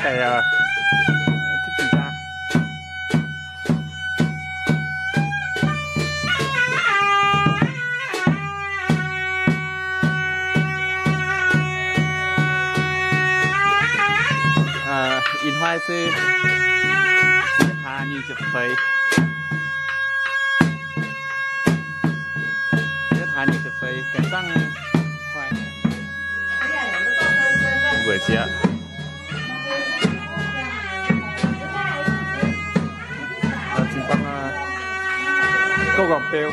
Daaih, aa, tipv jaa. Aa, ih hnoi se yietc hlaax nyic ziepc feix. Yietc hlaax nyic ziepc feix, ganh zangv hnoi. Weic sieqv. Zinh bang, aa, gouv gauh beu.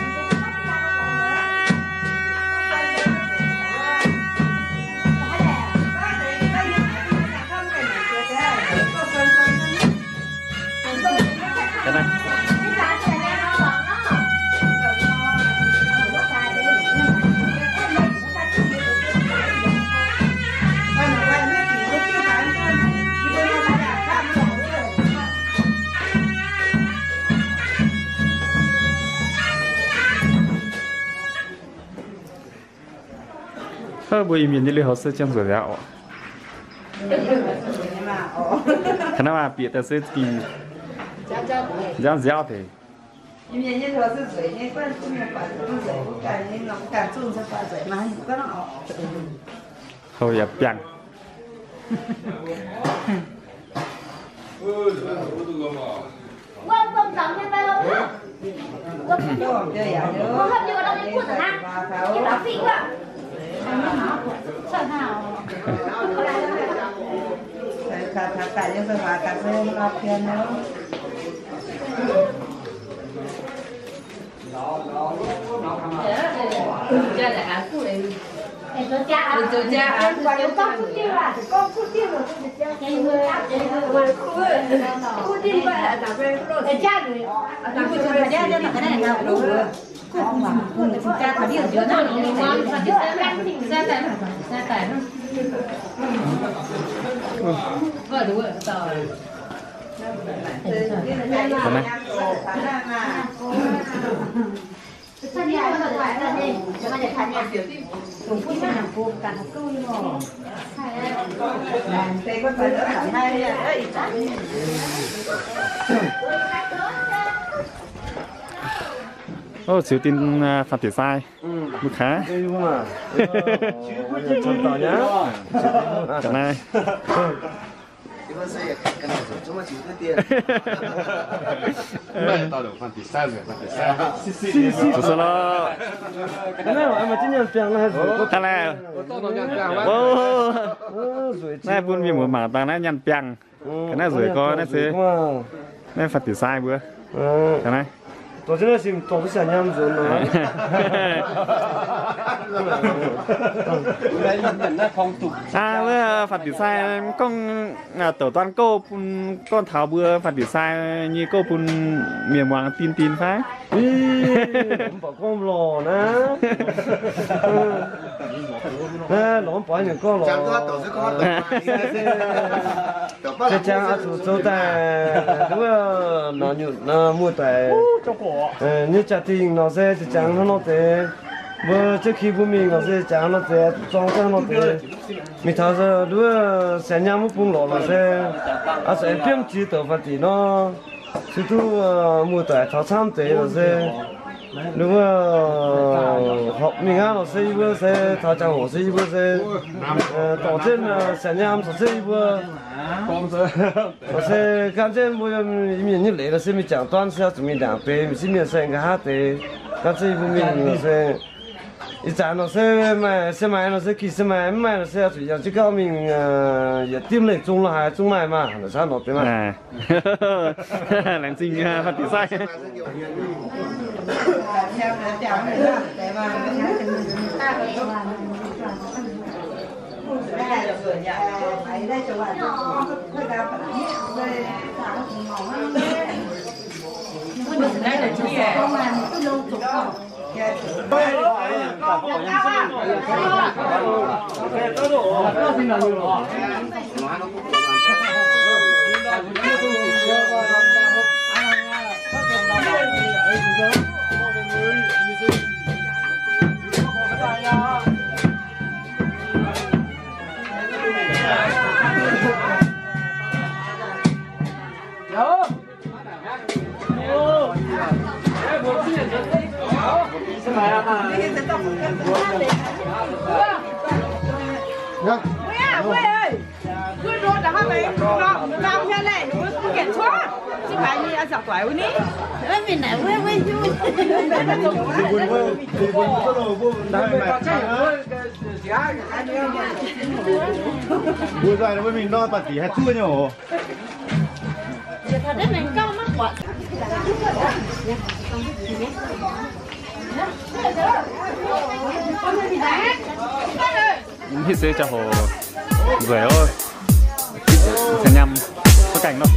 Ov, mbuo Iu-Mienh nyei lui-houx se ziangh nzueic aqv oc. Ka'naaiv maaih bieqc daaih se za'gengh nziaauv nziaauv deix. Houc yaac biangh. Ov, ziux dinh, aa, Fanh Diex Sai. Mbuo kaav. Ga'naaiv. Naaiv bun mienh muoz mangc dangh naaiv nyanc biangh. Ga'naaiv nzueic gorx naaiv se, naaiv Fanh Diex Sai mbuo. Ga'naaiv. Aa, wuov Fanh Diex Sai gorngv, aa, douc duan gouv bun, gorngv taux mbuo Fanh Diex Sai nyei gouv bun mienh muangx dinh dinh fai? Mv baac gorngv lorz naaiv. Naaiv lorz mv baac nyungc gorngv lorz. Ziex jangx oix zuqc zoux daaih wuov, naaiv nyungc muoz-doic nyei jaa-dingh nor se ziex jangx hnangv nor deix. Mbuo jienv ki mbuo mingh nor se ziex jangx nor deix, zorng jienv nor deix. Mingh taux wuov sienx nyaam wuov bung lorqc nor se, aa, se biomv jiex douc Fanh Diex nor, se duqv muoz-doic taux camv deix nor se, wuov horpc mingh aqv nor se yie mbuo se taux ziangh hoc se yie mbuo se dorh jienv sienx nyaam caux jienv yie mbuo. Nor se gan jienv mbuo Iu-Mienh nyei leiz nor se mingh jangc duan se oix zuqc mingh ndaangc deix, mingh sieqv mienh se nqa'haav deix. Gan jienv yie mbuo mingh nor se ih zanc nor se maaih se maaih nor se gih se maaih, mv maaih nor se oix zuqc yangh jienv gauh mingh yietc dimv lengh zung lo haaix zungv maaih maah, naaic camv nor deix maah. Laengz zingh Fanh Diex Sai. Mbuo nzoih mbuo mingh nor baac dih haih zuov nyei oc. Hitv se jauv-hoc nzueic oc. Caux nyaam suov gaengh nor.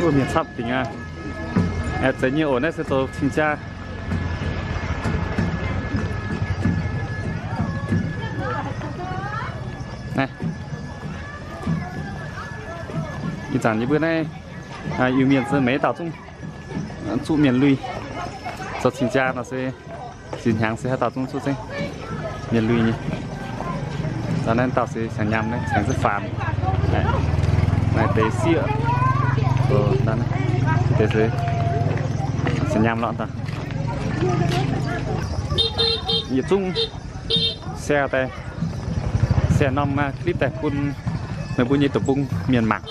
Wuov mienh camv dingc aqv. Aengx zeiz nyei oc, naaiv se zoux cing-jaa. Naaiv, ih zanc yie mbuo naaiv Iu-Mienh se meix dauh zungv zuqv mienh lui. Zoux cing-jaa nor se zinh hnyangx se haaix dauh zungv zuqv zengv mienh lui nyei. Da'naaiv dauh se caux nyaam naaiv caengx zengv faam. Naaiv deix sieqv, deix se caux nyaam lorqc daaih. Yietc zungv share daaih, share norm clip daaih bun Meih mbuo nyei deic-bung mienh mangc.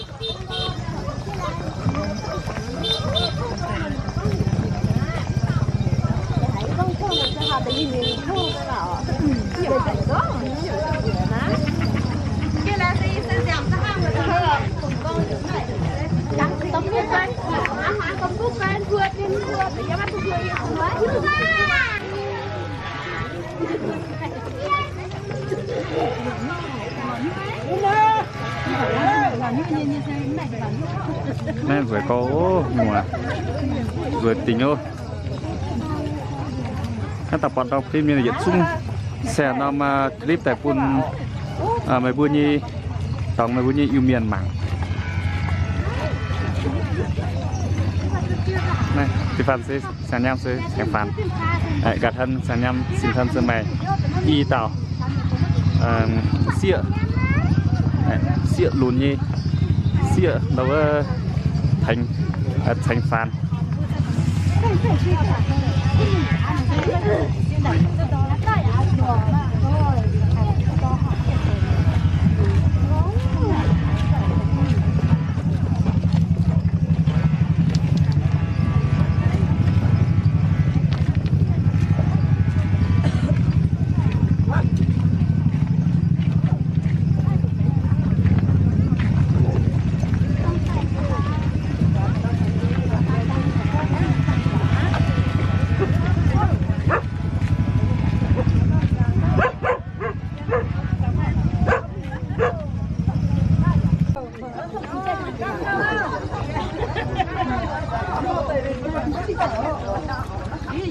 Naaiv nzueic gau, muoz, nzueic dingc oc. Naaiv daaih buatc ndau clip mienh yietc zungv share norm clip daaih bun meih mbuo nyei, dorngx meih mbuo nyei Iu-Mienh mangc. Naaiv da'faanh se saeng-nyam se saeng-faanx, ga'hlen saeng-nyam, sin-hlen se maaih i dauh sieqv, sieqv lunx nyei, sieqv ndau wuov, tengx faanx.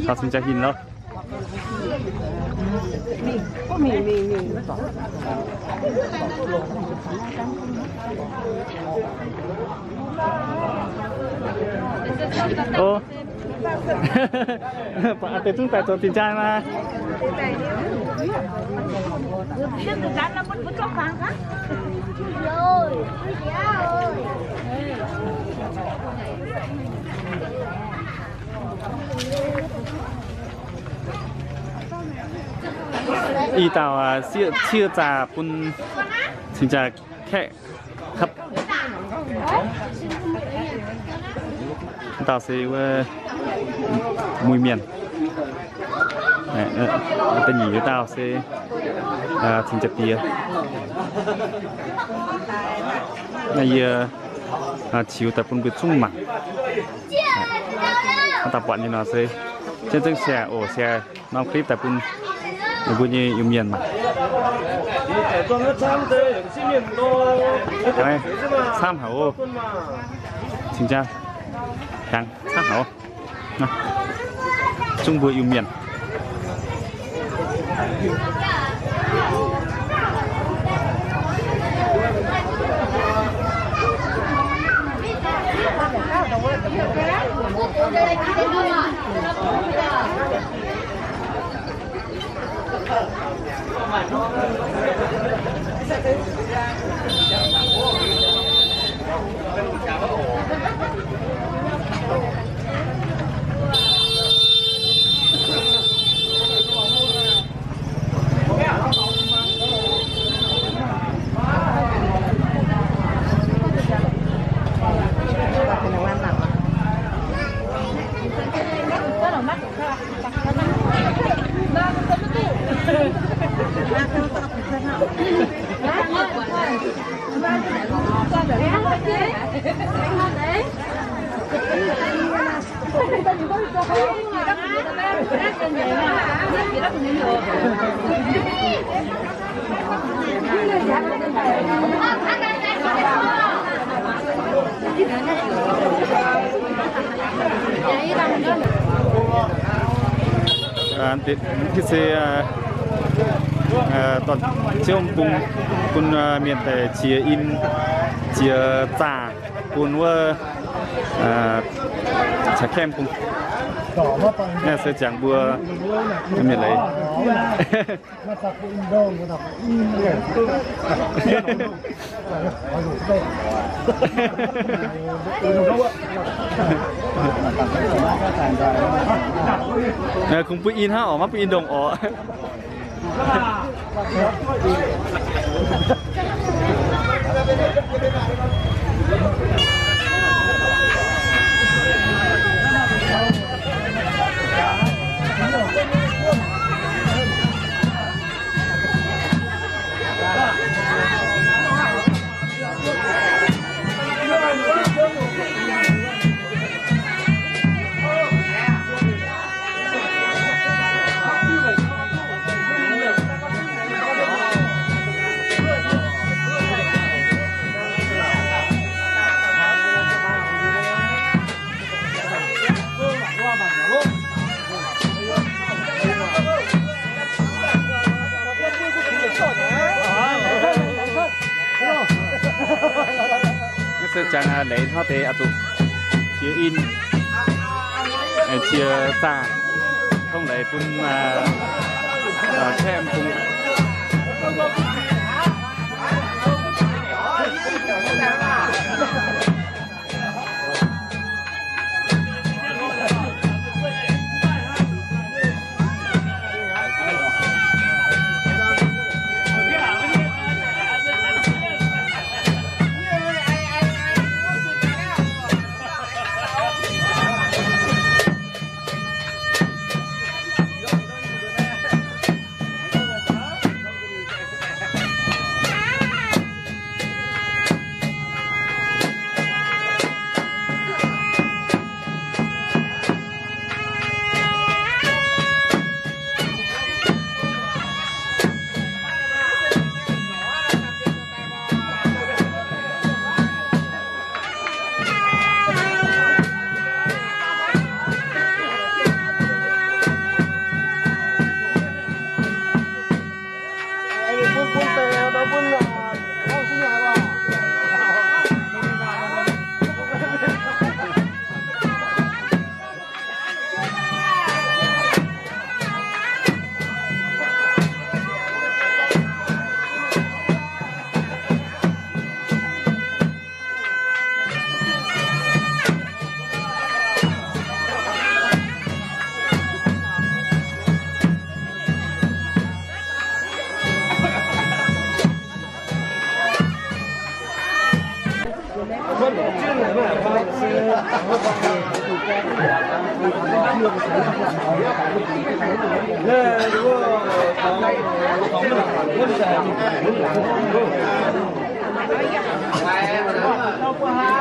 Taux cing-jaa hingh loh. Ov, deix zungv daaih zoux cing-jaa maah. Ih dauh sieqv ciev zaah bun cing-jaa kaeqv kapv. Wuov dauh se wuov muiz mienh. Da'nyeic wuov dauh se cing-jaa diex. Naaiv yie qiux daaih bun mbuo zungv mangc. Wuov dauh buatc nyei nor se jienv zengv share oc, share norm clip daaih bun meih mbuo nyei Iu-Mienh mangc. Camv haic oc. Cing-jaa hnyangx camv haic oc. Zungv mbuo Iu-Mienh. Hitv se dorn-ziouv bung bun mienh daaih ziex in, ziex zaah bun wuov caux kaengh bung. Naaiv se ziangx mbuo mienh leiz. Kungx bun in hnangv oc, maiv bun in ndongc oc. Naaiv se jangx leiz hnangv deix oix zuqc ziex in, ziex zaah, tongv leiz bun kaeqv bung.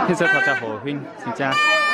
Hinh se taux ziangh hoc huin cing jaa.